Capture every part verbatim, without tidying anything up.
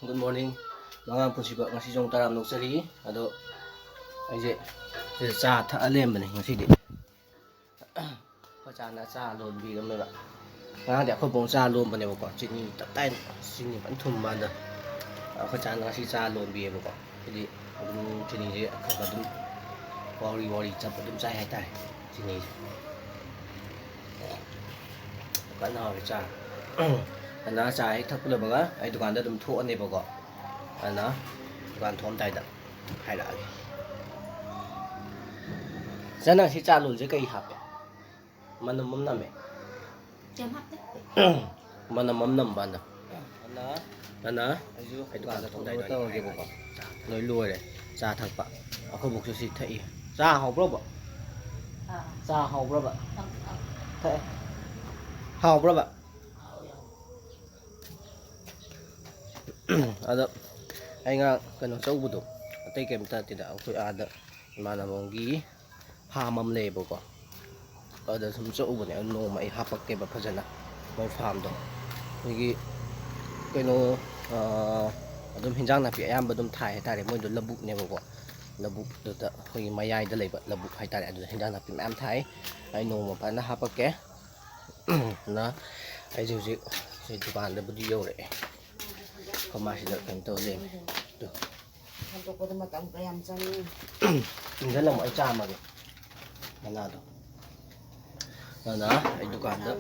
Good morning, ꯃꯉꯥꯡ ꯄꯨꯟꯁꯤꯕ꯫ ꯉꯁꯤꯁꯨ ꯑꯃꯨꯛ ꯇꯔꯥꯝꯅ ꯑꯣꯛꯆꯔꯤ꯫ ꯑꯗꯣ ꯑꯩꯁꯦ ꯁꯤꯗ ꯆꯥ ꯊꯛꯑ ꯂꯩꯔꯝꯕꯅꯦ ꯉꯁꯤꯗꯤ꯫ ꯑꯩꯈꯣꯏ ꯆꯥꯅ ꯆꯥ ꯂꯣꯟꯕꯤꯔꯝꯃꯦꯕ꯫ ꯉꯔꯥꯡꯗꯤ ꯑꯩꯈꯣꯏ ꯄꯨꯡ ꯆꯥ ꯂꯣꯟꯕꯅꯦꯕꯀꯣ, ꯆꯤꯅꯤ ꯇꯞ ꯇꯥꯏꯅ, ꯆꯤꯅꯤ ꯐꯖꯅ ꯊꯨꯝꯕ ꯀꯥꯟꯗ꯫ ꯑꯩꯈꯣꯏ ꯆꯥꯅ ꯉꯁꯤ ꯆꯥ ꯂꯣꯟꯕꯤꯌꯦꯕꯀꯣ꯫ ꯍꯥꯏꯗꯤ ꯑꯗꯨꯝ ꯆꯤꯅꯤꯁꯦ ꯈꯔ ꯈꯔ ꯑꯗꯨꯝ ꯋꯥꯎꯔꯤ ꯋꯥꯎꯔꯤ ꯆꯞ ꯑꯗꯨꯝ ꯆꯥꯏ ꯍꯥꯏꯇꯥꯔꯦ꯫ ꯆꯤꯅꯤꯁꯦ ꯐꯖꯅ ꯍꯥꯎꯔꯦ ꯆꯥ꯫ ꯑꯗꯨꯅ ꯆꯥ ꯍꯦꯛ ꯊꯛꯄ ꯂꯣꯏꯕꯒ ꯑꯩ ꯗꯨꯀꯥꯟꯗ ꯑꯗꯨꯝ ꯊꯣꯛꯑꯅꯦꯕꯀꯣ꯫ ꯑꯗꯨꯅ ꯗꯨꯀꯥꯟ ꯊꯣꯛꯑꯝꯗꯥꯏꯗ ꯍꯥꯏꯔꯛꯑꯒꯦ꯫ ꯆꯟ, ꯅꯪ ꯁꯤ ꯆꯥ ꯂꯣꯜꯂꯤꯁꯦ ꯀꯩ ꯍꯥꯞꯄꯦ? ꯃꯅꯝ ꯑꯃ ꯅꯝꯃꯦ꯫ ꯀꯩꯝ ꯍꯥꯞꯇꯦ꯫ ꯃꯅꯝ ꯑꯃ ꯅꯝꯕ ꯍꯟꯗꯛ꯫ ꯑꯅ, ꯑꯅ, ꯑꯩꯁꯨ ꯑꯩ ꯗꯨꯀꯥꯟꯗ ꯊꯣꯛꯑꯝꯗꯥꯏꯗ ꯇꯧꯔꯒꯦꯕꯀꯣ꯫ ꯂꯣꯏ ꯂꯣꯏꯔꯦ꯫ ꯆꯥ ꯊꯛꯄ꯫ ꯑꯩꯈꯣꯏ ꯕꯣꯛꯁꯨ ꯁꯤ ꯊꯛꯏ꯫ ꯆꯥ ꯍꯥꯎꯕ꯭ꯔꯣꯕ? ꯑꯥ꯫ ꯆꯥ ꯍꯥꯎꯕ꯭ꯔꯕ? ꯑꯥ, ꯑꯥ꯫ ꯊꯛꯑꯦ꯫ ꯍꯥꯎꯕ꯭ꯔꯕ? ꯍꯥꯎꯋꯦ, ꯍꯥꯎꯋꯦ꯫ ꯑꯗꯣ ꯑꯩ ꯉꯔꯥꯡ ꯀꯩꯅꯣ ꯆꯧꯕꯗꯣ ꯑꯇꯩ ꯀꯩꯝꯇ ꯅꯠꯇꯦꯗ, ꯑꯩꯈꯣꯏ ꯑꯥꯗ ꯏꯃꯥꯟꯅꯕ ꯑꯃꯒꯤ ꯐꯥꯝ ꯑꯃ ꯂꯩꯌꯦꯕꯀꯣ꯫ ꯑꯗꯨꯗ ꯁꯨꯝ ꯆꯠꯂꯨꯕꯅꯦ꯫ ꯑꯗꯨ ꯅꯣꯡꯃ ꯑꯩ ꯍꯥꯄꯛꯀꯦꯕ ꯐꯖꯅ ꯃꯣꯏ ꯐꯥꯝꯗꯣ꯫ ꯑꯩꯈꯣꯏꯒꯤ ꯀꯩꯅꯣ, ꯑꯥ, ꯑꯗꯨꯝ ꯍꯤꯟꯖꯥꯡ ꯅꯥꯄꯤ ꯑꯌꯥꯝꯕ ꯑꯗꯨꯝ ꯊꯥꯏ ꯍꯥꯏꯇꯥꯔꯦ꯫ ꯃꯣꯏꯗꯣ ꯂꯧꯕꯨꯛꯅꯦꯕꯀꯣ꯫ ꯂꯧꯕꯨꯛꯇꯨꯗ ꯑꯩꯈꯣꯏꯒꯤ ꯃꯌꯥꯏꯗ ꯂꯩꯕ ꯂꯧꯕꯨꯛ ꯍꯥꯏꯇꯥꯔꯦ꯫ ꯑꯗꯨꯗ ꯍꯤꯟꯖꯥꯡ ꯅꯥꯄꯤ ꯃꯌꯥꯝ ꯊꯥꯏ꯫ ꯑꯩ ꯅꯣꯡꯃ ꯐꯖꯅ ꯍꯥꯄꯛꯀꯦ꯫ ꯑꯗꯨꯅ ꯑꯩꯁꯦ ꯍꯧꯖꯤꯛ ꯁꯤ ꯗꯨꯀꯥꯟꯗꯕꯨꯗꯤ ꯌꯧꯔꯛꯑꯦ꯫ ꯑꯩꯈꯣꯏ ꯃꯥꯁꯤꯗ ꯀꯩꯅꯣ ꯇꯧꯔ ꯂꯩꯔꯝꯃꯦ꯫ ꯇꯨ꯫ ꯍꯟꯗꯣꯛꯄꯗ ꯃꯇꯝ ꯀꯌꯥꯝ ꯆꯪꯉꯤ? ꯏꯟꯖꯜꯂꯝꯃꯣ, ꯑꯩ ꯆꯥꯝꯃꯒꯦ ꯃꯅꯥꯗꯣ꯫ ꯑꯗꯨꯅ ꯑꯩ ꯗꯨꯀꯥꯟꯗ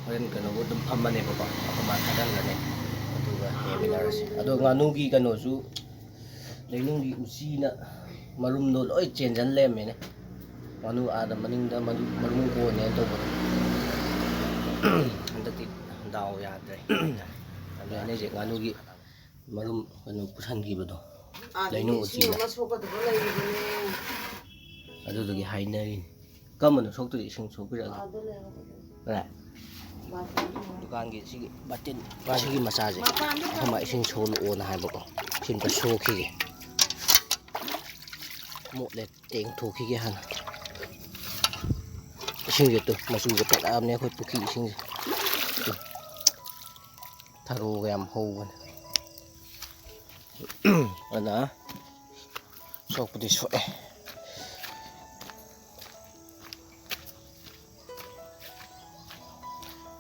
ꯍꯣꯔꯦꯟ ꯀꯩꯅꯣꯕꯨ ꯑꯗꯨꯝ ꯐꯝꯃꯅꯦꯕꯀꯣ, ꯑꯩꯈꯣꯏ ꯃꯥ ꯊꯥꯗꯈ꯭ꯔꯅꯤ, ꯑꯗꯨꯒ ꯌꯦꯡꯃꯤꯟꯅꯔꯁꯤ꯫ ꯑꯗꯣ ꯉꯥꯅꯨꯒꯤ ꯀꯩꯅꯣꯁꯨ, ꯂꯩꯅꯨꯡꯒꯤ ꯎꯆꯤꯅ ꯃꯔꯨꯝꯗꯣ ꯂꯣꯏ ꯆꯦꯟꯖꯟ ꯂꯩꯔꯝꯃꯦꯅꯦ꯫ ꯉꯥꯅꯨ ꯑꯥꯗ ꯃꯅꯤꯡꯗ ꯃꯔꯨ, ꯃꯔꯨꯝ ꯀꯣꯟꯅꯦꯅ ꯇꯧꯕꯗꯣ꯫ ꯍꯟꯗꯛꯇꯤ ꯗꯥꯎ ꯌꯥꯗ꯭ꯔꯦ꯫ ꯑꯗꯨ ꯍꯥꯏꯅꯩꯁꯦ ꯉꯥꯅꯨꯒꯤ ꯃꯔꯨꯝ ꯀꯩꯅꯣ ꯄꯨꯁꯟꯈꯤꯕꯗꯣ, ꯑꯥꯗ ꯂꯩꯅꯨꯡ ꯏꯁꯤꯡ ꯎꯆꯤꯅ꯫ ꯑꯃ ꯁꯣꯛꯀꯗꯕ ꯂꯩꯔꯤꯕꯅꯦ꯫ ꯑꯗꯨꯗꯨꯒꯤ ꯍꯥꯏꯅꯔꯤꯅꯤ꯫ ꯀꯔꯝꯕꯅꯣ ꯁꯣꯛꯇꯣꯏꯁꯦ? ꯏꯁꯤꯡ ꯁꯣꯛꯄꯤꯔꯛꯑꯒ? ꯑꯥꯗ ꯂꯩꯍꯧꯕꯗꯣ꯫ ꯀꯗꯥꯏ? ꯕꯥꯇꯤꯟ꯫ ꯗꯨꯀꯥꯟꯒꯤ ꯁꯤꯒꯤ ꯕꯥꯇꯤꯟ, ꯁꯤꯒꯤ ꯃꯆꯥꯁꯦ꯫ ꯃꯄꯥꯟꯗ ꯑꯩꯈꯣꯏ ꯃꯥ ꯏꯁꯤꯡ ꯁꯣꯛꯂꯛꯑꯣꯅ ꯍꯥꯏꯕꯀꯣ꯫ ꯁꯤ ꯑꯝꯇ ꯁꯣꯛꯈꯤꯒꯦ꯫ ꯃꯣꯠꯂꯦ, ꯇꯦꯡꯊꯣꯛꯈꯤꯒꯦ ꯍꯥꯟꯅ꯫ ꯏꯁꯤꯡꯁꯦ ꯇꯨ, ꯃꯆꯨꯁꯦ ꯐꯠꯂꯛꯑꯕꯅꯦ ꯑꯩꯈꯣꯏ ꯄꯨꯈ꯭ꯔꯤ ꯏꯁꯤꯡꯁꯦ꯫ ꯇꯨ꯫ ꯊꯔꯣꯒ ꯌꯥꯝ ꯍꯧꯕꯅꯦ꯫ ꯑꯗꯨꯅ ꯁꯣꯛꯄꯨꯗꯤ ꯁꯣꯛꯑꯦ꯫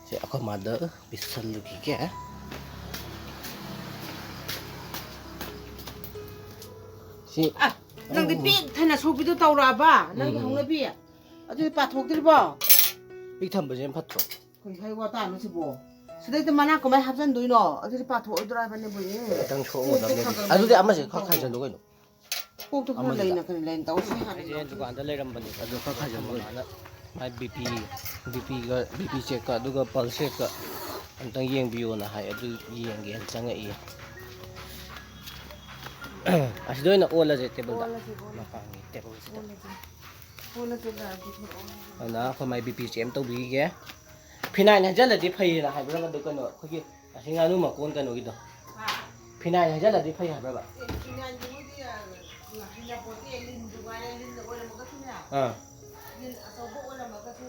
ꯁꯤ ꯑꯩꯈꯣꯏ ꯃꯥꯗ ꯄꯤꯁꯜꯂꯨꯈꯤꯒꯦ꯫ ꯁꯤ ꯑ, ꯅꯪꯗꯤ ꯄꯤꯛ ꯊꯟꯅ ꯁꯣꯛꯄꯤꯗꯣ ꯇꯧꯔꯛꯑꯕ? ꯅꯪꯒꯤ ꯎꯝ꯫ ꯍꯧꯅꯕꯤ? ꯑꯗꯨꯗꯤ ꯄꯥꯊꯣꯛꯇ꯭ꯔꯤꯕꯣ? ꯄꯤꯛ ꯊꯝꯕꯁꯦ ꯌꯥꯝ ꯐꯠꯇ꯭ꯔꯣ? ꯀꯩ ꯍꯥꯏ ꯋꯥꯇꯥꯅꯣ ꯁꯤꯕꯣ? ꯁꯤꯗꯩꯗ ꯃꯅꯥ ꯀꯃꯥꯏ ꯍꯥꯞꯆꯟꯗꯣꯏꯅꯣ? ꯑꯗꯨꯗꯤ ꯄꯥꯊꯣꯛꯑꯣꯏꯗ꯭ꯔꯣ ꯍꯥꯏꯕꯅꯦ, ꯕꯣꯏꯅꯦ? ꯈꯤꯇꯪ ꯁꯣꯛꯑꯝꯒꯗꯕꯅꯦ꯫ ꯀꯣꯛꯇ ꯈꯔ ꯑꯗꯨꯗꯤ ꯑꯃꯁꯦ ꯈꯔ ꯈꯥꯏꯖꯜꯂꯨ ꯀꯩꯅꯣ꯫ ꯀꯣꯛꯇ ꯈꯔ ꯑꯃꯗꯨꯗ꯫ ꯂꯩꯅ ꯀꯔꯤ ꯂꯩꯅ ꯇꯧꯁꯤ ꯍꯥꯏꯕꯅꯣ? ꯑꯩꯁꯦ ꯗꯨꯀꯥꯟꯗ ꯂꯩꯔꯝꯕꯅꯦ꯫ ꯑꯗꯨ ꯈꯔ ꯈꯥꯏꯖꯜꯂꯨ ꯀꯩꯅꯣ꯫ ꯃꯥꯅ ꯃꯥꯏ ꯕꯤ ꯄꯤ, ꯕꯤ ꯄꯤꯒ, ꯕꯤ ꯄꯤ ꯆꯦꯛꯀ ꯑꯗꯨꯒ ꯄꯜꯁ ꯆꯦꯛꯀ ꯑꯝꯇꯪ ꯌꯦꯡꯕꯤꯌꯣꯅ ꯍꯥꯏ꯫ ꯑꯗꯨ ꯌꯦꯡꯒꯦꯅ ꯆꯪꯉꯛꯏꯌꯦ꯫ ꯑꯁꯤꯗ ꯑꯣꯏꯅ ꯑꯣꯜꯂꯁꯦ ꯇꯦꯕꯜꯗ꯫ ꯑꯣꯜꯂꯁꯦ, ꯑꯣꯜꯂꯁꯦ꯫ ꯃꯄꯥꯟꯒꯤ ꯇꯦꯕꯜꯁꯤꯗ꯫ ꯑꯣꯜꯂꯁꯦ꯫ ꯑꯣꯜꯂꯁꯦ, ꯂꯥꯛꯑꯒꯦ, ꯊꯣꯛꯂꯛꯑꯣ꯫ ꯑꯗꯨꯅ ꯑꯩꯈꯣꯏ ꯃꯥꯏ ꯕꯤ ꯄꯤ ꯆꯦꯛ ꯑꯃ ꯇꯧꯕꯤꯈꯤꯒꯦ꯫ ꯐꯤꯅꯥꯏꯟ ꯍꯩꯖꯜꯂꯗꯤ ꯐꯩꯌꯦꯅ ꯍꯥꯏꯕ꯭ꯔꯕ? ꯑꯗꯨ ꯀꯩꯅꯣ, ꯑꯩꯈꯣꯏꯒꯤ ꯑꯁꯤ ꯉꯥꯅꯨ ꯃꯀꯣꯟ ꯀꯩꯅꯣꯒꯤꯗꯣ꯫ ꯍꯥ? ꯐꯤꯅꯥꯏꯟ ꯍꯩꯖꯜꯂꯗꯤ ꯐꯩ ꯍꯥꯏꯕ꯭ꯔꯕ? ꯑꯦ, ꯐꯤꯅꯥꯏꯟꯗꯤ ꯃꯣꯏꯗꯤ, ꯑ, ꯍꯩꯅꯄꯣꯠꯇꯤ, ꯂꯤꯟꯗꯨ ꯉꯥꯏꯔꯦ, ꯂꯤꯟ ꯑꯣꯏꯔꯝꯃꯒꯁꯨꯅꯦ꯫ ꯑꯥ꯫ ꯂꯤꯟ ꯑꯆꯧꯕ ꯑꯣꯏꯔꯝꯃꯒꯁꯨ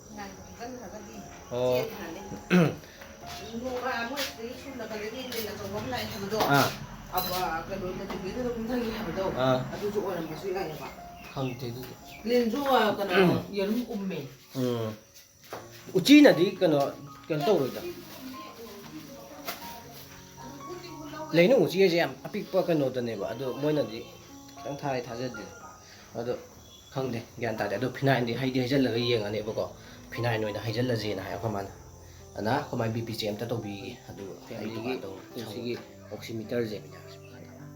ꯐꯤꯅꯥꯏꯟꯗꯣ ꯍꯩꯖꯟꯈ꯭ꯔꯒꯗꯤ ꯑꯣ꯫ ꯆꯦꯟꯈ꯭ꯔꯅꯤ꯫ ꯅꯣꯡꯃ ꯃꯣꯏ ꯁꯤꯗꯒꯤ ꯁꯣꯝ ꯅꯥꯀꯟꯗꯒꯤ ꯂꯤꯟ ꯑꯆꯧꯕ ꯑꯃ ꯂꯥꯛꯑꯦ ꯍꯥꯏꯕꯗꯣ, ꯑꯥ꯫ ꯑꯕ-, ꯀꯩꯅꯣ, ꯃꯇꯨꯡꯒꯤꯗꯨꯗ ꯀꯨꯝꯊꯈꯤ ꯍꯥꯏꯕꯗꯣ, ꯑꯥ꯫ ꯑꯗꯨꯁꯨ ꯑꯣꯏꯔꯝꯕꯁꯨ ꯌꯥꯏꯑꯕ꯫ ꯈꯪꯗꯦ ꯑꯗꯨꯗꯤ꯫ ꯂꯤꯟꯁꯨ, ꯑ, ꯀꯩꯅꯣ, ꯌꯦꯔꯨꯝ ꯎꯝꯃꯦ꯫ ꯎꯝ꯫ ꯎꯆꯤꯅꯗꯤ ꯀꯩꯅꯣ, ꯀꯩꯅꯣ ꯇꯧꯔꯣꯏꯗ꯫ ꯂꯩꯅꯨꯡ ꯎꯆꯤ ꯍꯥꯏꯁꯦ ꯌꯥꯝ ꯑꯄꯤꯛꯄ ꯀꯩꯅꯣꯗꯅꯦꯕ, ꯑꯗꯣ ꯃꯣꯏꯅꯗꯤ ꯈꯤꯇꯪ ꯊꯥꯏ ꯊꯥꯖꯗꯦ꯫ ꯑꯗꯣ ꯈꯪꯗꯦ, ꯒ꯭ꯌꯥꯟ ꯇꯥꯗꯦ꯫ ꯑꯗꯣ ꯐꯤꯅꯥꯏꯟꯗꯤ ꯍꯩꯗꯤ ꯍꯩꯖꯜꯂꯒ ꯌꯦꯡꯉꯅꯦꯕꯀꯣ꯫ ꯐꯤꯅꯥꯏꯟ ꯑꯣꯏꯅ ꯍꯩꯖꯜꯂꯁꯦꯅ ꯍꯥꯏ ꯑꯩꯈꯣꯏ ꯃꯥꯅ꯫ ꯑꯗꯨꯅ ꯑꯩꯈꯣꯏ ꯃꯥ ꯕꯤ ꯄꯤ ꯆꯦꯛ ꯑꯝꯇ ꯇꯧꯕꯤꯒꯦ꯫ ꯑꯗꯨ ꯑꯩ ꯐꯦꯃꯤꯂꯤꯒꯤ ꯗꯨꯀꯥꯟꯗ ꯑꯃꯨꯛ ꯁꯤꯒꯤ ꯁꯪꯉꯨꯒꯦ꯫ ꯑꯣꯛꯁꯤꯃꯤꯇꯔꯁꯦ,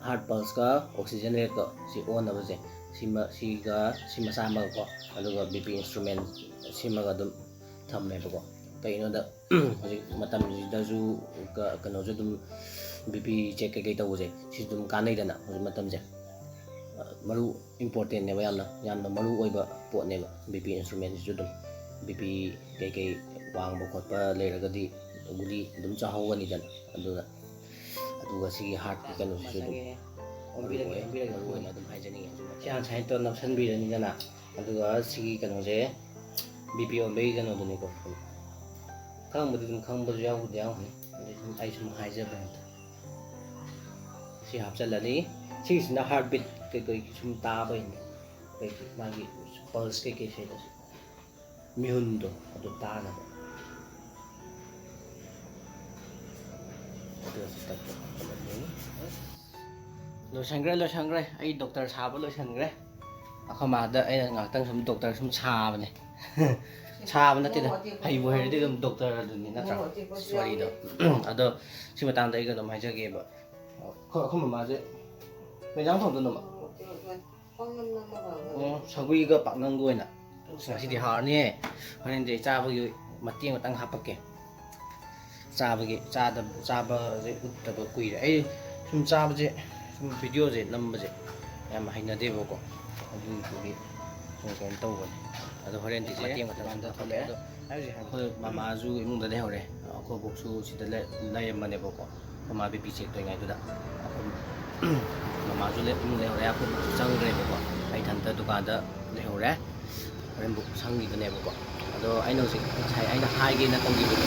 ꯍꯥꯔꯠ ꯄꯜꯁꯀ ꯑꯣꯛꯁꯤꯖꯟ ꯔꯦꯠꯀ ꯁꯤ ꯑꯣꯟꯅꯕꯁꯦ, ꯁꯤꯃ, ꯁꯤꯒ ꯁꯤ ꯃꯆꯥ ꯑꯃꯒꯀꯣ, ꯑꯗꯨꯒ ꯕꯤ ꯄꯤ ꯏꯟꯁꯇ꯭ꯔꯨꯃꯦꯟ ꯁꯤꯃꯒ ꯑꯗꯨꯝ ꯊꯝꯃꯦꯕꯀꯣ꯫ ꯀꯩꯒꯤꯅꯣꯗ ꯍꯧꯖꯤꯛ ꯃꯇꯝꯁꯤꯗꯁꯨ ꯀ-, ꯀꯩꯅꯣꯁꯨ ꯑꯗꯨꯝ ꯕꯤ ꯄꯤ ꯆꯦꯛ ꯀꯩꯀꯩ ꯇꯧꯕꯁꯦ ꯁꯤ ꯑꯗꯨꯝ ꯀꯥꯟꯅꯩꯗꯅ ꯍꯧꯖꯤꯛ ꯃꯇꯝꯁꯦ꯫ ꯃꯔꯨ ꯏꯝꯄꯣꯔꯇꯦꯟꯅꯦꯕ, ꯌꯥꯝꯅ, ꯌꯥꯝꯅ ꯃꯔꯨ ꯑꯣꯏꯕ ꯄꯣꯠꯅꯦꯕ ꯕꯤ ꯄꯤ ꯏꯟꯁꯇ꯭ꯔꯨꯃꯦꯟꯁꯤꯁꯨ ꯑꯗꯨꯝ꯫ ꯕꯤ ꯄꯤ ꯀꯩꯀꯩ ꯋꯥꯡꯕ ꯈꯣꯠꯄ ꯂꯩꯔꯒꯗꯤ ꯒꯨꯂꯤ ꯑꯗꯨꯝ ꯆꯥꯍꯧꯒꯅꯤꯗꯅ꯫ ꯑꯗꯨꯅ, ꯑꯗꯨꯒ ꯁꯤꯒꯤ ꯍꯥꯔꯠꯀꯤ ꯀꯩꯅꯣꯁꯤꯁꯨ ꯑꯗꯨꯝ ꯃꯔꯨ ꯑꯣꯏ, ꯃꯔꯨ ꯑꯣꯏꯅ ꯑꯗꯨꯝ ꯍꯥꯏꯖꯅꯤꯡꯉꯦ꯫ ꯁꯤ ꯍꯥꯟꯅ ꯁꯨꯃꯥꯏꯅ ꯇꯧꯔ ꯅꯞꯁꯟꯕꯤꯔꯅꯤꯗꯅ, ꯑꯗꯨꯒ ꯁꯤꯒꯤ ꯀꯩꯅꯣꯁꯦ ꯕꯤ ꯄꯤ ꯑꯣꯟꯕꯒꯤ ꯀꯩꯅꯣꯗꯨꯅꯤꯀꯣ꯫ ꯈꯪꯕꯗꯤ ꯑꯗꯨꯝ ꯈꯪꯕꯁꯨ ꯌꯥꯎꯕꯨꯗꯤ ꯌꯥꯎꯔꯝꯒꯅꯤ, ꯑꯗꯩ ꯁꯨꯝ ꯑꯩ ꯁꯨꯝ ꯍꯥꯏꯖꯕꯅꯤꯗ꯫ ꯁꯤ ꯍꯥꯞꯆꯤꯜꯂꯅꯤ꯫ ꯁꯤꯁꯤꯅ heart beat ꯀꯩꯀꯩ ꯁꯨꯝ ꯇꯥꯕꯩꯅꯤ꯫ ꯀꯩꯀꯩ ꯃꯥꯒꯤ pulse ꯀꯩꯀꯩꯁꯦ ꯃꯤꯍꯨꯟꯗꯣ ꯑꯗꯨ ꯇꯥꯅꯕ꯫ ꯑꯗꯨꯒ ꯁꯤ ꯇꯛꯄ ꯍꯥꯞꯆꯤꯜꯂꯅꯤ꯫ ꯂꯣꯏꯁꯟꯈ꯭ꯔꯦ, ꯂꯣꯏꯁꯟꯈ꯭ꯔꯦ꯫ ꯑꯩ ꯗꯣꯛꯇꯔ ꯁꯥꯕ ꯂꯣꯏꯁꯟꯈ꯭ꯔꯦ꯫ ꯑꯩꯈꯣꯏ ꯃꯥꯗ ꯑꯩꯅ ꯉꯥꯏꯍꯥꯛꯇꯪ ꯁꯨꯝ ꯗꯣꯛꯇꯔ ꯁꯨꯝ ꯁꯥꯕꯅꯦ꯫ ꯁꯥꯕ ꯅꯠꯇꯦꯗ, ꯍꯩꯕꯨ ꯍꯩꯔꯗꯤ ꯑꯗꯨꯝ ꯗꯣꯛꯇꯔ ꯑꯗꯨꯅꯤ ꯅꯠꯇ꯭ꯔꯥ? ꯃꯣꯔꯣꯛ ꯑꯇꯦꯛꯄꯁꯨ ꯋꯥꯔꯤꯗꯣ꯫ ꯌꯥꯎꯔꯤ꯫ ꯑꯗꯣ ꯁꯤ ꯃꯇꯥꯡꯗ ꯑꯩ ꯀꯩꯅꯣꯝ ꯍꯥꯏꯖꯒꯦꯕ꯫ ꯑꯩꯈꯣꯏ ꯑꯩꯈꯣꯏ ꯃꯃꯥꯁꯦ ꯀꯩ ꯏꯟꯖꯥꯡ ꯊꯣꯡꯗꯣꯏꯅꯣꯃ? ꯃꯣꯔꯣꯛ ꯑꯇꯦꯛꯄ ꯄꯥꯛꯅꯝ ꯑꯃꯒ ꯑꯣ, ꯁꯧꯒ꯭ꯔꯤꯒ ꯄꯥꯛꯅꯝꯒ ꯑꯣꯏꯅ꯫ ꯑꯁ, ꯉꯁꯤꯗꯤ ꯍꯥꯔꯅꯤꯍꯦ꯫ ꯍꯣꯔꯦꯟꯗꯤ ꯑꯩ ꯆꯥꯕꯒꯤ ꯃꯇꯦꯡ ꯃꯇꯪ ꯍꯥꯞꯄꯛꯀꯦ꯫ ꯆꯥꯕꯒꯤ, ꯆꯥꯗꯕ, ꯆꯥꯕꯁꯦ ꯎꯠꯇꯕ ꯀꯨꯏꯔꯦ꯫ ꯑꯩ ꯁꯨꯝ ꯆꯥꯕꯁꯦ, ꯁꯨꯝ videoꯁꯦ ꯅꯝꯕꯁꯦ ꯌꯥꯝ ꯍꯩꯅꯗꯦꯕꯀꯣ꯫ ꯑꯗꯨꯗꯨꯒꯤ ꯁꯨꯝ ꯀꯩꯅꯣ ꯇꯧꯕꯅꯦ꯫ ꯑꯗꯣ ꯍꯣꯔꯦꯟꯗꯤ ꯃꯇꯦꯡ ꯃꯇꯪ ꯍꯥꯞꯄꯛꯀꯦ꯫ ꯑꯗꯣ ꯑꯩꯈꯣꯏ ꯃꯃꯥꯁꯨ ꯏꯃꯨꯡꯗ ꯂꯩꯍꯧꯔꯦ꯫ ꯑꯩꯈꯣꯏ ꯕꯣꯛꯁꯨ ꯁꯤꯗ ꯂꯩ-, ꯂꯩꯔꯝꯕꯅꯦꯕꯀꯣ꯫ ꯑꯩꯈꯣꯏ ꯃꯥ BP check ꯇꯧꯔꯤꯉꯩꯗꯨꯗ ꯑꯩꯈꯣꯏ ꯃꯃꯥꯁꯨ ꯂꯦꯞ-, ꯏꯃꯨꯡ ꯂꯩꯍꯧꯔꯦ, ꯑꯩꯈꯣꯏ ꯕꯣꯛꯁꯨ ꯆꯪꯈ꯭ꯔꯦꯕꯀꯣ꯫ ꯑꯩ ꯏꯊꯟꯇ ꯗꯨꯀꯥꯟꯗ ꯂꯩꯍꯧꯔꯦ꯫ ꯍꯣꯔꯦꯟ ꯕꯣꯛ ꯁꯪꯈꯤꯕꯅꯦꯕꯀꯣ꯫ ꯑꯗꯣ ꯑꯩꯅ ꯍꯧꯖꯤꯛ ꯉꯁꯥꯏ ꯑꯩꯅ ꯍꯥꯏꯒꯦꯅ ꯇꯧꯈꯤꯕꯗꯣ,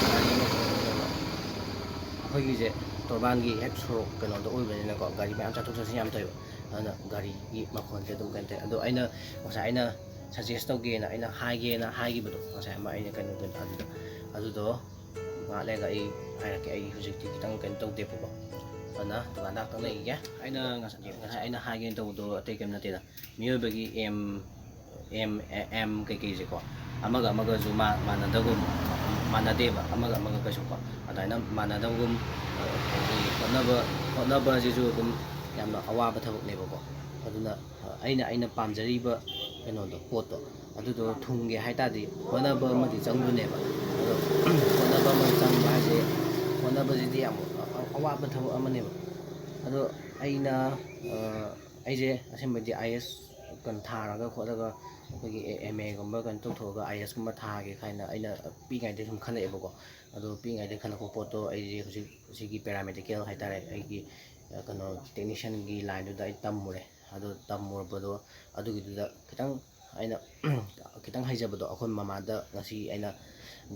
ꯒꯥꯔꯤ ꯃꯈꯣꯟꯅꯦꯕ꯫ ꯑꯩꯈꯣꯏꯒꯤꯁꯦ ꯇꯣꯔꯕꯥꯟꯒꯤ ꯍꯦꯛ ꯁꯣꯔꯣꯛ ꯀꯩꯅꯣꯗ ꯑꯣꯏꯕꯅꯤꯅꯀꯣ, ꯒꯥꯔꯤ ꯃꯌꯥꯝ ꯆꯠꯊꯣꯛ ꯆꯠꯁꯤꯟ ꯌꯥꯝ ꯇꯧꯋꯦꯕ꯫ ꯑꯗꯨꯅ ꯒꯥꯔꯤꯒꯤ ꯃꯈꯣꯟꯁꯦ ꯑꯗꯨꯝ ꯀꯩꯅꯣ ꯇꯧꯋꯦ꯫ ꯑꯗꯣ ꯑꯩꯅ ꯉꯁꯥꯏ ꯑꯩꯅ suggest ꯇꯧꯒꯦꯅ, ꯑꯩꯅ ꯍꯥꯏꯒꯦꯅ ꯍꯥꯏꯈꯤꯕꯗꯣ, ꯉꯁꯥꯏ ꯑꯃ ꯑꯩꯅ ꯀꯩꯅꯣꯗ, ꯑꯗꯨꯗ, ꯑꯗꯨꯗꯣ ꯉꯥꯏꯍꯥꯛ ꯂꯩꯔꯒ ꯑꯩ ꯍꯥꯏꯔꯛꯀꯦ꯫ ꯑꯩ ꯍꯧꯖꯤꯛꯇꯤ ꯈꯤꯇꯪ ꯀꯩꯅꯣ ꯇꯧꯗꯦꯕꯀꯣ, ꯑꯗꯨꯅ ꯗꯨꯀꯥꯟꯗ ꯉꯥꯛꯇꯪ ꯂꯩꯈꯤꯒꯦ꯫ ꯑꯩꯅ ꯉꯁꯥꯏ, ꯉꯁꯥꯏ ꯑꯩꯅ ꯍꯥꯏꯒꯦꯅ ꯇꯧꯕꯗꯣ ꯑꯇꯩ ꯀꯩꯝ ꯅꯠꯇꯦꯗ, ꯃꯤꯑꯣꯏꯕꯒꯤ aim, aim, aim ꯀꯩꯀꯩꯁꯦꯀꯣ, ꯑꯃꯒ ꯑꯃꯒꯁꯨ ꯃꯥ-, ꯃꯥꯟꯅꯗꯒꯨꯝ, ꯃꯥꯟꯅꯗꯦꯕ ꯑꯃꯒ ꯑꯃꯒ ꯀꯩꯁꯨꯀꯣ꯫ ꯑꯗꯨꯃꯥꯏꯅ ꯃꯥꯟꯅꯗꯕꯒꯨꯝ, ꯑꯩꯈꯣꯏꯒꯤ ꯍꯣꯠꯅꯕ, ꯍꯣꯠꯅꯕ ꯑꯁꯤꯁꯨ ꯑꯗꯨꯝ ꯌꯥꯝꯅ ꯑꯋꯥꯕ ꯊꯕꯛꯅꯦꯕꯀꯣ꯫ ꯑꯗꯨꯅ ꯑꯩꯅ, ꯑꯩꯅ ꯄꯥꯝꯖꯔꯤꯕ ꯀꯩꯅꯣꯗꯣ, ꯄꯣꯠꯇꯣ, ꯑꯗꯨꯗꯣ ꯊꯨꯡꯒꯦ ꯍꯥꯏ ꯇꯥꯔꯗꯤ ꯍꯣꯠꯅꯕ ꯑꯃꯗꯤ ꯆꯪꯗꯣꯏꯅꯦꯕ꯫ ꯑꯗꯣ ꯍꯣꯠꯅꯕ ꯑꯃ ꯆꯪꯕ ꯍꯥꯏꯁꯦ, ꯍꯣꯠꯅꯕꯁꯤꯗꯤ ꯌꯥꯝ ꯑꯋꯥꯕ ꯊꯕꯛ ꯑꯃꯅꯦꯕ꯫ ꯑꯗꯣ ꯑꯩꯅ, ꯑ, ꯑꯩꯁꯦ ꯑꯁꯦꯡꯕꯩꯗꯤ IAS ꯀꯩꯅꯣ ꯊꯥꯔꯒ ꯈꯣꯠꯂꯒ ꯑꯩꯈꯣꯏꯒꯤ MAꯒꯨꯝꯕ ꯀꯩꯅꯣ ꯇꯧꯊꯣꯛꯑꯒ IASꯀꯨꯝꯕ ꯊꯥꯒꯦ ꯍꯥꯏꯅ ꯑꯩꯅ ꯄꯤꯛꯏꯉꯩꯗꯒꯤ ꯁꯨꯝ ꯈꯜꯂꯛꯑꯦꯕꯀꯣ꯫ ꯑꯗꯣ ꯄꯤꯛꯏꯉꯩꯗꯒꯤ ꯈꯜꯂꯛꯄ ꯄꯣꯠꯇꯣ ꯑꯩꯁꯦ ꯍꯧꯖꯤꯛ ꯁꯤꯒꯤ paramedical ꯍꯥꯏꯇꯥꯔꯦ, ꯑꯩꯒꯤ, ꯑ, ꯀꯩꯅꯣ, technicianꯒꯤ lineꯗꯨꯗ ꯑꯩ ꯇꯝꯃꯨꯔꯦ꯫ ꯑꯗꯣ ꯇꯝꯃꯨꯔꯕꯗꯣ ꯑꯗꯨꯒꯤꯗꯨꯗ ꯈꯤꯇꯪ ꯑꯩꯅ ꯈꯤꯇꯪ ꯍꯩꯖꯕꯗꯣ ꯑꯩꯈꯣꯏ ꯃꯃꯥꯗ ꯉꯁꯤ ꯑꯩꯅ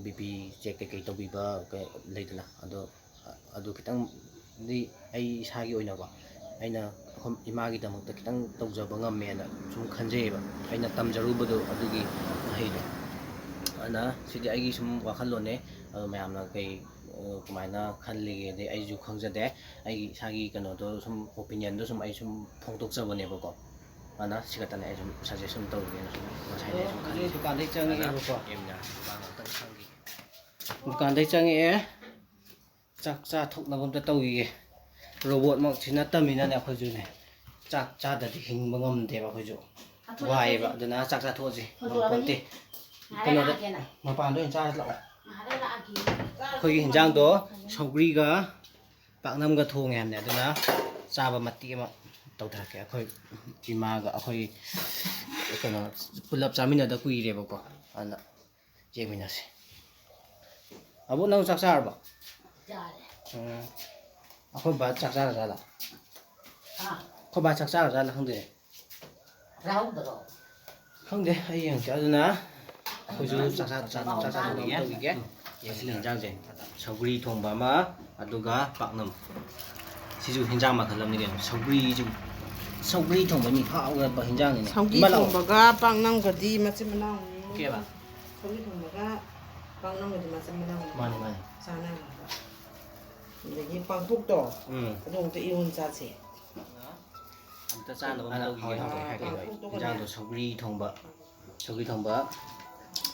BP check ꯀꯩꯀꯩ ꯇꯧꯕꯤꯕ ꯀꯩ-, ꯂꯩꯗꯅ, ꯑꯗꯣ, ꯑꯗꯨ ꯈꯤꯇꯪ ꯗꯤ ꯑꯩ ꯏꯁꯥꯒꯤ ꯑꯣꯏꯅꯀꯣ, ꯑꯩꯅ ꯑꯩꯈꯣꯏ ꯏꯃꯥꯒꯤꯗꯃꯛꯇ ꯈꯤꯇꯪ ꯇꯧꯖꯕ ꯉꯝꯃꯦꯅ ꯁꯨꯝ ꯈꯟꯖꯩꯌꯦꯕ, ꯑꯩꯅ ꯇꯝꯖꯔꯨꯕꯗꯣ ꯑꯗꯨꯒꯤ ꯃꯍꯩꯗꯣ꯫ ꯑꯗꯨꯅ ꯁꯤꯗꯤ ꯑꯩꯒꯤ ꯁꯨꯝ ꯋꯥꯈꯜꯂꯣꯟꯅꯦ꯫ ꯑꯗꯣ ꯃꯌꯥꯝꯅ ꯀꯩ, ꯑ, ꯀꯃꯥꯏꯅ ꯈꯜꯂꯤꯒꯦꯗꯤ ꯑꯩꯁꯨ ꯈꯪꯖꯗꯦ꯫ ꯑꯩꯒꯤ ꯏꯁꯥꯒꯤ ꯀꯩꯅꯣꯗꯣ ꯁꯨꯝ, ꯑꯣꯄꯤꯅꯤꯌꯟꯗꯣ ꯁꯨꯝ ꯑꯩ ꯁꯨꯝ ꯐꯣꯡꯗꯣꯛꯆꯕꯅꯦꯕꯀꯣ꯫ ꯑꯗꯨꯅ ꯁꯤ ꯈꯛꯇꯅꯦ ꯑꯩ ꯁꯨꯝ ꯁꯖꯦꯁꯟ ꯇꯧꯒꯦꯅ ꯁꯨꯝ ꯉꯁꯥꯏꯗꯤ ꯑꯩ ꯁꯨꯝ ꯈꯜꯂꯤꯁꯦ꯫ ꯗꯨꯀꯥꯟꯗꯩ ꯆꯪꯉꯛꯑꯦꯕꯀꯣ꯫ ꯑꯗꯨꯅ ꯌꯦꯡꯃꯤꯟꯅꯔꯁꯤ, ꯗꯨꯀꯥꯟ ꯉꯥꯛꯇꯪ ꯁꯪꯈꯤꯒꯦ꯫ ꯗꯨꯀꯥꯟꯗꯩ ꯆꯪꯉꯛꯑꯦ꯫ ꯆꯥꯛ ꯆꯥ ꯊꯣꯛꯅꯕ ꯑꯝꯇ ꯇꯧꯈꯤꯒꯦ꯫ ꯔꯣꯕꯣꯠꯃꯛꯁꯤ ꯅꯠꯇꯕꯅꯤꯅꯅꯦ ꯑꯩꯈꯣꯏꯁꯨꯅꯦ, ꯆꯥꯛ ꯆꯥꯗꯗꯤ ꯍꯤꯡꯕ ꯉꯝꯗꯦꯕ ꯑꯩꯈꯣꯏꯁꯨ꯫ ꯋꯥꯏꯑꯦꯕ꯫ ꯑꯗꯨꯅ ꯆꯥꯛ ꯆꯥꯊꯣꯛꯑꯁꯤ꯫ ꯉꯝꯄꯣꯟꯇꯦ꯫ ꯀꯩꯅꯣꯗ, ꯃꯄꯥꯟꯗ ꯑꯣꯏꯅ ꯆꯥꯔꯁꯤ ꯂꯥꯛꯑꯣ꯫ ꯑꯩꯈꯣꯏꯒꯤ ꯍꯤꯟꯖꯥꯡꯗꯣ ꯁꯧꯒ꯭ꯔꯤꯒ ꯄꯥꯛꯅꯝꯒ ꯊꯣꯡꯉꯦ ꯍꯥꯏꯕꯅꯦ꯫ ꯑꯗꯨꯅ ꯆꯥꯕ ꯃꯇꯦꯛ ꯑꯃ ꯇꯧꯊꯔꯛꯀꯦ꯫ ꯑꯩꯈꯣꯏ ꯏꯃꯥꯒ ꯑꯩꯈꯣꯏ ꯀꯩꯅꯣ ꯄꯨꯂꯞ ꯆꯥꯃꯤꯟꯅꯗ ꯀꯨꯏꯔꯦꯕꯀꯣ꯫ ꯑꯗꯨꯅ ꯌꯦꯡꯃꯤꯟꯅꯁꯤ꯫ ꯑꯕꯣꯛ, ꯅꯪ ꯆꯥꯛ ꯆꯥꯔꯕꯣ? ꯆꯥꯔꯦ꯫ ꯎꯝ꯫ ꯑꯩꯈꯣꯏ ꯕꯥ ꯆꯥꯛ ꯆꯥꯔꯖꯥꯠꯂ? ꯍꯥ? ꯑꯩꯈꯣꯏ ꯕꯥ ꯆꯥꯛ ꯆꯥꯔꯖꯥꯠꯂ ꯈꯪꯗꯦ꯫ ꯆꯥꯍꯧꯗꯔꯣ? ꯈꯪꯗꯦ, ꯑꯩ ꯌꯦꯡꯉꯛꯀꯦ꯫ ꯑꯗꯨꯅ ꯑꯩꯈꯣꯏꯁꯨ ꯆꯥꯛ ꯆꯥ-, ꯆꯥ-, ꯆꯥꯛ ꯆꯥꯅꯕ ꯑꯃ ꯇꯧꯈꯤꯒꯦ꯫ ꯎꯝ꯫ ꯉꯁꯤꯒꯤ ꯍꯤꯟꯖꯥꯡꯁꯦ ꯁꯧꯒ꯭ꯔꯤ ꯊꯣꯡꯕ ꯑꯃ, ꯑꯗꯨꯒ ꯄꯥꯛꯅꯝ꯫ ꯁꯤꯁꯨ ꯍꯤꯟꯖꯥꯡ ꯃꯈꯜ ꯑꯃꯅꯤ ꯀꯩꯅꯣ꯫ ꯁꯧꯒ꯭ꯔꯤꯁꯨ, ꯁꯧꯒ꯭ꯔꯤ ꯊꯣꯡꯕ ꯃꯤ ꯍꯥꯎꯈ꯭ꯔꯕ ꯍꯤꯟꯖꯥꯡꯅꯤꯅꯦ꯫ ꯁꯧꯒ꯭ꯔꯤ ꯏꯃꯥ ꯂꯥꯛꯑꯣ꯫ ꯊꯣꯡꯕꯒ ꯄꯥꯛꯅꯝꯒꯗꯤ ꯃꯆꯤꯟ ꯃꯅꯥꯎꯅꯤ꯫ ꯀꯩꯕ? ꯁꯧꯒ꯭ꯔꯤ ꯊꯣꯡꯕꯒ ꯄꯥꯛꯅꯝꯒꯗꯤ ꯃꯆꯤꯟ ꯃꯅꯥꯎꯅꯤ꯫ ꯃꯥꯅꯤ, ꯃꯥꯅꯤ꯫ ꯆꯥꯅꯕ꯫ ꯑꯗꯒꯤ ꯄꯥꯡꯈꯣꯛꯇꯣ, ꯎꯝ꯫ ꯑꯗꯨ ꯑꯃꯨꯛꯇ ꯏꯔꯣꯟ ꯆꯥꯁꯦ꯫ ꯑꯝꯇ ꯆꯥꯅꯕ ꯑꯃ ꯑꯗ ꯇꯧꯈꯤꯒꯦ꯫ ꯍꯥꯎꯋꯦ, ꯍꯥꯎꯇꯦ ꯍꯥꯏꯔꯛꯀꯦꯀꯣ꯫ ꯄꯥꯡꯈꯣꯛꯇꯣ ꯀꯩꯅꯣ? ꯏꯟꯖꯥꯡꯗꯣ ꯁꯧꯒ꯭ꯔꯤ ꯊꯣꯡꯕ, ꯁꯧꯒ꯭ꯔꯤ ꯊꯣꯡꯕ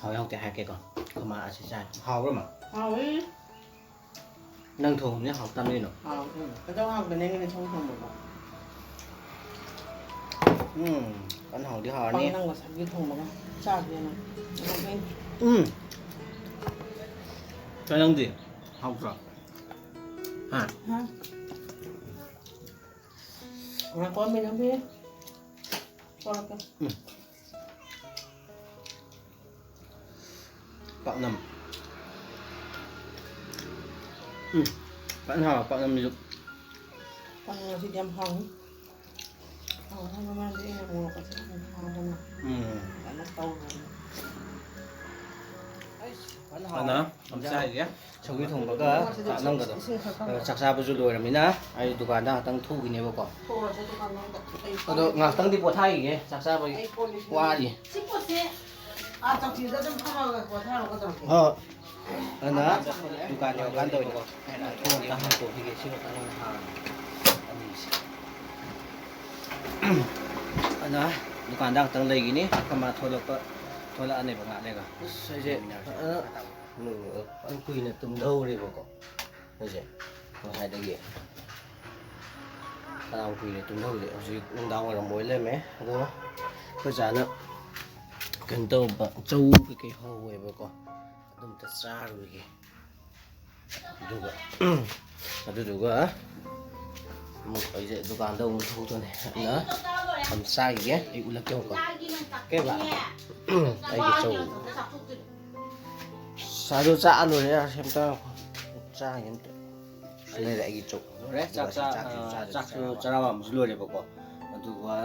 ꯍꯥꯎꯋꯦ, ꯍꯥꯎꯇꯦ ꯍꯥꯏꯔꯛꯀꯦꯀꯣ꯫ ꯑꯩꯈꯣꯏ ꯃꯥ ꯑꯁꯤ ꯆꯥꯏ꯫ ꯍꯥꯎꯕ꯭ꯔꯥ, ꯃꯥ? ꯍꯥꯎꯋꯦ꯫ ꯅꯪ ꯊꯣꯡꯕꯅ ꯍꯥꯎꯇꯥꯕꯅꯤ ꯀꯩꯅꯣ꯫ ꯍꯥꯎꯋꯦ꯫ ꯀꯩꯗꯧ ꯍꯥꯎꯇꯅꯦ ꯅꯪꯒꯤ ꯁꯧꯒ꯭ꯔꯤ ꯊꯣꯡꯕꯕꯣ? ꯎꯝ, ꯐꯖꯅ ꯍꯥꯎꯗꯤ ꯍꯥꯎꯔꯅꯤ꯫ ꯄꯥꯛꯅꯝꯒ ꯁꯧꯒ꯭ꯔꯤ ꯊꯣꯡꯕꯒ ꯆꯥꯒꯦ ꯅꯪ꯫ ꯎꯝ꯫ ꯀꯩ ꯅꯪꯗꯤ? ꯍꯥꯎꯇ꯭ꯔꯣ? ꯍꯥ? ꯍꯥ? ꯉꯥꯏꯈꯣ, ꯃꯤꯅꯝ ꯄꯤꯔꯦ꯫ ꯄꯣꯔꯛꯀꯦ꯫ ꯎꯝ꯫ ꯄꯥꯛꯅꯝ꯫ ꯎꯝ꯫ ꯐꯖꯅ ꯍꯥꯎꯔꯦ ꯄꯥꯛꯅꯝꯁꯤꯁꯨ꯫ ꯄꯥꯛꯅꯝ ꯉꯁꯤꯗꯤ ꯌꯥꯝ ꯍꯥꯎꯅꯤ꯫ ꯍꯥꯎꯅꯕ ꯃꯥꯜꯂꯦ, ꯑꯩꯅ ꯃꯣꯔꯣꯛꯀꯁꯦ ꯌꯥꯝ ꯍꯥꯎꯗꯅ ꯎꯝ꯫ ꯐꯖꯅ ꯇꯧꯔꯕꯅꯤ꯫ ꯑꯩꯁ, ꯐꯖꯅ ꯍꯥꯎꯔꯦ꯫ ꯑꯗꯨꯅ ꯑꯃꯨꯛ ꯆꯥꯈꯤꯒꯦ꯫ ꯁꯧꯒ꯭ꯔꯤ ꯊꯣꯡꯕꯒ ꯆꯥꯛꯅꯝꯒꯗꯣ꯫ ꯏꯁꯤꯡ ꯈꯔ ꯈꯔ꯫ ꯑ, ꯆꯥꯛ ꯆꯥꯕꯁꯨ ꯂꯣꯏꯔꯃꯤꯅ ꯑꯩ ꯗꯨꯀꯥꯟꯗ ꯉꯥꯛꯇꯪ ꯊꯣꯛꯎꯈꯤꯅꯦꯕꯀꯣ꯫ ꯊꯣꯛꯎꯔꯁꯦ ꯗꯨꯀꯥꯟ ꯃꯅꯨꯡꯗ꯫ ꯑꯩ ꯑꯗꯣ ꯉꯥꯛꯇꯪꯗꯤ ꯄꯣꯊꯥꯈꯤꯒꯦ, ꯆꯥꯛ ꯆꯥꯕꯒꯤ ꯑꯩ ꯀꯣꯜ ꯂꯤꯛꯁꯨ ꯋꯥꯔꯤ꯫ ꯁꯤ ꯄꯣꯠꯁꯦ, ꯑꯥ, ꯆꯧꯀ꯭ꯔꯤꯗ ꯑꯗꯨꯝ ꯐꯝꯃꯒ ꯄꯣꯊꯥꯔꯣ ꯀꯩꯗꯧꯔꯒꯦ? ꯍꯣꯏ꯫ ꯑꯗꯨꯅ ꯗꯨꯀꯥꯟ ꯌꯧꯔꯀꯥꯟꯗ ꯑꯣꯏꯅꯀꯣ꯫ ꯊꯣꯡ ꯑꯝꯇ ꯍꯥꯡꯇꯣꯛꯈꯤꯒꯦ, ꯁꯤ ꯈꯛꯇꯪ ꯑꯣꯏꯅ ꯍꯥꯡꯉꯒꯦ꯫ ꯑꯅꯤꯁꯦ꯫ ꯑꯗ ꯗꯨꯀꯥꯟꯗ ꯉꯥꯛꯇꯪ ꯂꯩꯈꯤꯅꯤ꯫ ꯑꯩꯈꯣꯏ ꯃꯥ ꯊꯣꯛꯂꯛꯄ, ꯊꯣꯛꯂꯛꯑꯅꯦꯕ ꯉꯥꯏꯍꯥꯛ ꯂꯩꯔꯒ꯫ ꯑꯁ, ꯑꯩꯁꯦ ꯐꯖꯅ ꯀꯨꯏꯅ ꯇꯨꯝꯊꯍꯧꯔꯦꯕꯀꯣ꯫ ꯑꯩꯁꯦ ꯉꯁꯥꯏꯗꯒꯤ ꯐꯅꯌꯥꯝ ꯀꯨꯏꯅ ꯇꯨꯝꯊꯍꯧꯔꯦ꯫ ꯍꯧꯖꯤꯛ ꯅꯨꯡꯗꯥꯡ ꯋꯥꯏꯔꯝ ꯑꯣꯏ ꯂꯩꯔꯝꯃꯦ꯫ ꯑꯗꯣ ꯑꯩꯈꯣꯏ ꯆꯥꯅ ꯀꯩꯅꯣ ꯇꯧꯕ, ꯆꯧ ꯀꯩꯀꯩ ꯍꯧꯋꯦꯕꯀꯣ꯫ ꯑꯗꯨꯝꯇ ꯆꯥꯔꯨꯒꯦ꯫ ꯑꯗꯨꯒ, ꯑꯗꯨꯗꯨꯒ ꯑꯃꯨꯛ ꯑꯩꯁꯦ ꯗꯨꯀꯥꯟꯗ ꯑꯃꯨꯛ ꯊꯣꯛꯇꯣꯏꯅꯦ꯫ ꯑꯗꯨꯅ ꯌꯥꯝ ꯆꯥꯈꯤꯒꯦ, ꯑꯩ ꯎꯠꯂꯛꯀꯦ ꯑꯃꯨꯛꯀꯣ꯫ ꯀꯩꯕ? ꯑꯩꯒꯤ ꯆꯧ꯫ ꯑꯗꯨ ꯆꯥ ꯂꯣꯏꯔꯦ, ꯌꯥꯔꯦ, ꯑꯝꯇ ꯆꯥꯒꯦ ꯑꯝꯇ꯫ ꯁꯤ ꯂꯩꯔꯦ ꯑꯩꯒꯤ ꯆꯧ꯫ ꯂꯣꯏꯔꯦ, ꯆꯥꯛ ꯑꯗꯨꯒ ꯆꯥ-, ꯆꯥꯛꯁꯨ ꯑ, ꯆꯥꯗ꯭ꯔꯦ, ꯆꯥꯛꯁꯨ ꯆꯔꯥ ꯆꯔꯥ ꯋꯥꯟꯕꯁꯨ ꯂꯣꯏꯔꯦꯕꯀꯣ꯫ ꯑꯗꯨꯒ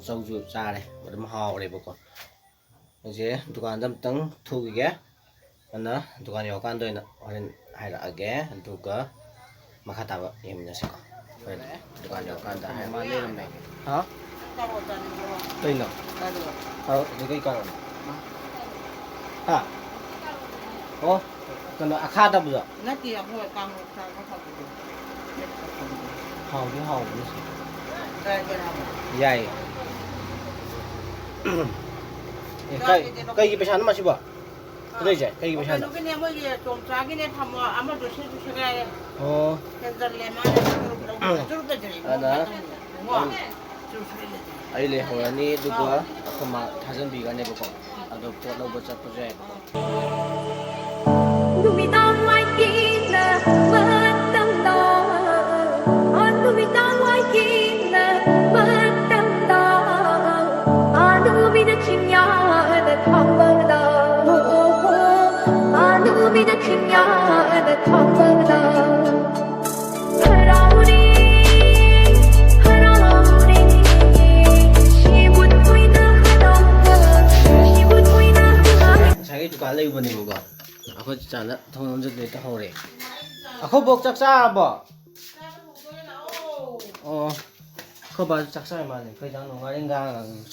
ꯆꯧꯁꯨ ꯆꯥꯔꯦ, ꯑꯗꯨꯝ ꯍꯥꯎꯔꯦꯕꯀꯣ꯫ ꯑꯩꯁꯦ ꯗꯨꯀꯥꯟꯗ ꯑꯝꯇꯪ ꯊꯣꯛꯈꯤꯒꯦ꯫ ꯑꯗꯨꯅ ꯗꯨꯀꯥꯟ ꯌꯧꯔꯀꯥꯟꯗ ꯑꯣꯏꯅ ꯍꯣꯔꯦꯟ ꯍꯥꯏꯔꯛꯑꯒꯦ꯫ ꯑꯗꯨꯒ ꯃꯈꯥ ꯇꯥꯕ ꯌꯦꯡꯃꯤꯟꯅꯁꯤꯀꯣ꯫ ꯍꯣꯔꯦꯟ ꯗꯨꯀꯥꯟ ꯌꯧꯔꯀꯥꯟꯗ ꯍꯥꯏꯔꯛꯑꯒꯦ꯫ ꯍꯥ? ꯀꯩꯅꯣ? ꯀꯥꯔꯣꯠ, ꯑꯗꯨ ꯀꯩ ꯀꯥꯔꯣꯠꯅꯣ? ꯍꯥ? ꯑꯣ, ꯀꯩꯅꯣ ꯑꯈꯥꯗꯕꯗꯣ? ꯅꯠꯇꯦ, ꯑꯩꯈꯣꯏ ꯀꯥꯡꯍꯧ ꯆꯥꯕ ꯐꯕꯗꯣ꯫ ꯍꯥꯎꯗꯤ ꯍꯥꯎꯕꯅꯤ꯫ ꯆꯥꯒꯦꯔꯥ? ꯌꯥꯏꯌꯦ꯫ ꯑꯦ, ꯀꯩ-, ꯆꯥꯒꯦꯗꯤ ꯀꯩꯒꯤ ꯄꯩꯁꯥꯅꯣ ꯃꯁꯤꯕꯣ? ꯀꯩꯗꯧꯔꯤꯁꯦ? ꯀꯩꯒꯤ ꯄꯩꯁꯥꯅꯣ? ꯀꯩꯅꯣꯒꯤꯅꯦ, ꯃꯣꯏꯒꯤ ꯇꯣꯝꯆꯥꯒꯤꯅꯦ, ꯊꯝꯃꯣ, ꯑꯃꯗꯣ ꯁꯦꯠꯁꯨ ꯁꯦꯒꯥꯏꯔꯦ꯫ ꯑꯣ꯫ ꯍꯦꯟꯖꯜꯂꯦ, ꯃꯥꯅ ꯆꯨꯔꯨꯞ ꯂꯧꯕ-, ꯆꯨꯔꯨꯞ ꯂꯩꯇ꯭ꯔꯦ, ꯏꯕꯨꯡꯉꯣ, ꯑꯗꯨꯅ ꯀꯃꯥꯏꯅ ꯇꯧꯅꯤ? ꯏꯕꯨꯡꯉꯣ, ꯑꯩ, ꯆꯨꯔꯨꯞꯁꯨ ꯂꯩꯇ꯭ꯔꯦ꯫ ꯑꯩ ꯂꯩꯍꯧꯔꯅꯤ, ꯑꯗꯨꯒ ꯑꯥꯎ꯫ ꯑꯩꯈꯣꯏ ꯃꯥ ꯊꯥꯖꯟꯕꯤꯒꯅꯦꯕꯀꯣ꯫ ꯑꯗꯣ ꯄꯣꯠ ꯂꯧꯕ ꯆꯠꯄꯁꯨ ꯌꯥꯏꯕꯀꯣ꯫ ꯅꯨꯃꯤꯗꯥꯡ ꯋꯥꯏꯒꯤꯅ ꯃꯇꯝꯗ, ꯑ, ꯅꯨꯃꯤꯗꯥꯡ ꯋꯥꯏꯒꯤꯅ ꯃꯇꯝꯗ, ꯑ, ꯅꯨꯃꯤꯗ ꯆꯤꯡꯌꯥꯗ ꯊꯥꯡꯕꯗ, ꯑ, ꯅꯨꯃꯤꯗ ꯆꯤꯡꯌꯥꯗ ꯊꯥꯡꯕꯗ꯫ ꯍꯔꯥꯎꯔꯤ, ꯍꯔꯥꯎꯔꯤ, ꯁꯤꯕꯨ ꯊꯣꯏꯅ ꯍꯔꯥꯎꯕ, ꯁꯤꯕꯨ ꯊꯣꯏꯅ ꯍꯔꯥꯎꯕ꯫ ꯉꯁꯥꯏꯒꯤ ꯗꯨꯀꯥꯟ ꯂꯩꯕꯅꯦꯕꯀꯣ꯫ ꯆꯥꯅ ꯊꯣꯡ ꯂꯣꯟꯖꯟꯗꯣꯏ ꯇꯧꯍꯧꯔꯦ꯫ ꯑꯩꯈꯣꯏ ꯕꯣꯛ ꯆꯥꯛ ꯆꯥꯔꯕꯣ? ꯑꯣ, ꯑꯩꯈꯣꯏ ꯕꯥꯁꯨ ꯆꯥꯛ ꯆꯥꯔ ꯃꯥꯜꯂꯦ꯫ ꯀꯩ ꯏꯟꯖꯥꯡꯅꯣ? ꯉꯥꯔꯤꯡꯈꯥ,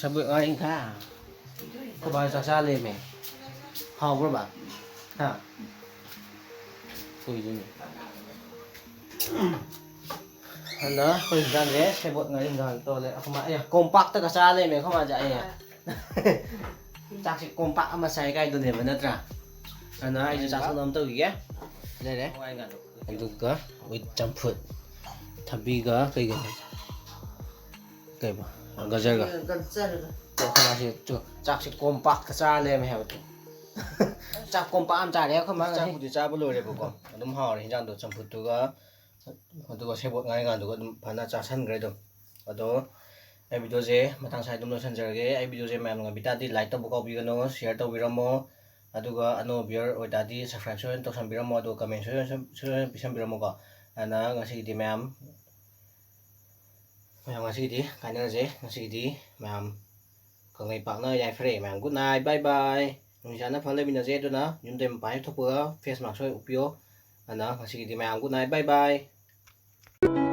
ꯁꯦꯕꯣꯠ ꯉꯥꯔꯤꯡꯈꯥ꯫ ꯑꯩꯈꯣꯏ ꯕꯥꯁꯨ ꯆꯥꯛ ꯆꯥ ꯂꯩꯔꯝꯃꯦ꯫ ꯍꯥꯎꯕ꯭ꯔꯣ ꯕꯥ? ꯍꯥ? ꯀꯨꯏꯗꯣꯏꯅꯦ꯫ ꯑꯗꯨꯅ ꯑꯩꯈꯣꯏ ꯍꯤꯟꯖꯥꯡꯁꯦ ꯁꯦꯕꯣꯠ ꯉꯥꯔꯤꯡꯈꯥ ꯇꯧꯔꯦ꯫ ꯑꯩꯈꯣꯏ ꯃꯥ, ꯑꯦ, ꯀꯣꯝꯄꯥꯛꯇꯒ ꯆꯥ ꯂꯩꯔꯝꯃꯦ ꯑꯩꯈꯣꯏ ꯃꯥꯁꯦ꯫ ꯑꯩ ꯆꯥꯛꯁꯦ ꯀꯣꯝꯄꯥꯛ ꯑꯃ ꯆꯥꯏ ꯀꯥꯏꯗꯨꯅꯦꯕ, ꯅꯠꯇ꯭ꯔꯥ? ꯑꯗꯨꯅ ꯑꯩꯁꯨ ꯆꯥꯛ ꯊꯣꯡꯅꯕ ꯇꯧꯈꯤꯒꯦ꯫ ꯂꯩꯔꯦ꯫ ꯑꯗꯨꯒ with ꯆꯝꯐꯨꯠ꯫ ꯊꯕꯤꯒ ꯀꯩꯒ? ꯀꯩꯕ? ꯒꯖꯔꯒ꯫ ꯒꯖꯔꯒ꯫ ꯑꯩꯈꯣꯏ ꯃꯥꯁꯦ ꯆꯨ-, ꯆꯥꯛꯁꯦ ꯀꯣꯝꯄꯥꯛꯇ ꯆꯥ ꯂꯩꯔꯝꯃꯦ ꯍꯥꯏꯕ꯫ ꯆꯥꯛ ꯀꯣꯝꯄꯥꯛ ꯑꯃ ꯆꯥꯔꯦ ꯑꯩꯈꯣꯏ ꯃꯥ ꯉꯁꯤ꯫ ꯆꯥꯛꯄꯨꯗꯤ ꯆꯥꯕ ꯂꯣꯏꯔꯦꯕꯀꯣ꯫ ꯑꯗꯨꯝ ꯍꯥꯎꯔꯦ ꯍꯤꯟꯖꯥꯡꯗꯣ, ꯆꯝꯐꯨꯠꯇꯨꯒ ꯑꯗꯨꯒ ꯁꯦꯕꯣꯠ ꯉꯥꯔꯤꯡꯈꯥꯗꯨꯒ ꯑꯗꯨꯝ ꯐꯖꯅ ꯆꯥꯁꯟꯈ꯭ꯔꯦ ꯑꯗꯨꯝ꯫ ꯑꯗꯣ ꯑꯩ videoꯁꯦ ꯃꯇꯥꯡ ꯁ꯭ꯋꯥꯏꯗ ꯑꯗꯨꯝ ꯂꯣꯏꯁꯤꯟꯖꯔꯒꯦ꯫ ꯑꯩ videoꯁꯦ ꯃꯌꯥꯝ ꯅꯨꯡꯉꯥꯏꯕꯤ ꯇꯥꯔꯗꯤ like ꯇꯧꯕ ꯀꯥꯎꯕꯤꯒꯅꯨ, share ꯇꯧꯕꯤꯔꯝꯃꯣ꯫ ꯑꯗꯨꯒ ꯑꯅꯧꯕ viewer ꯑꯣꯏꯇꯥꯔꯗꯤ subscribe ꯁꯣꯏꯗꯅ ꯇꯧꯁꯟꯕꯤꯔꯝꯃꯣ, ꯑꯗꯨꯒ comment ꯁꯣꯏꯗꯅ ꯁꯣꯏꯗꯅ ꯄꯤꯁꯟꯕꯤꯔꯝꯃꯣꯀꯣ꯫ ꯑꯗꯨꯅ ꯉꯁꯤꯒꯤꯗꯤ ꯃꯌꯥꯝ, ꯃꯌꯥꯝ ꯉꯁꯤꯒꯤꯗꯤ ꯀꯥꯏꯅꯔꯁꯦ꯫ ꯉꯁꯤꯒꯤꯗꯤ ꯃꯌꯥꯝ ꯀꯪꯂꯩꯄꯥꯛꯅ ꯌꯥꯏꯐꯔꯦ꯫ ꯃꯌꯥꯝ good night, bye bye꯫ ꯅꯨꯡꯁꯤꯆꯥꯟꯅ ꯐꯖꯅ ꯂꯩꯃꯤꯟꯅꯁꯦ꯫ ꯑꯗꯨꯅ ꯌꯨꯝꯗꯩ ꯃꯄꯥꯟ ꯍꯦꯛ ꯊꯣꯛꯄꯒ face mask ꯁꯣꯏ ꯎꯞꯄꯤꯌꯣ꯫ ꯑꯗꯨꯅ ꯉꯁꯤꯒꯤꯗꯤ ꯃꯌꯥꯝ good night, bye bye꯫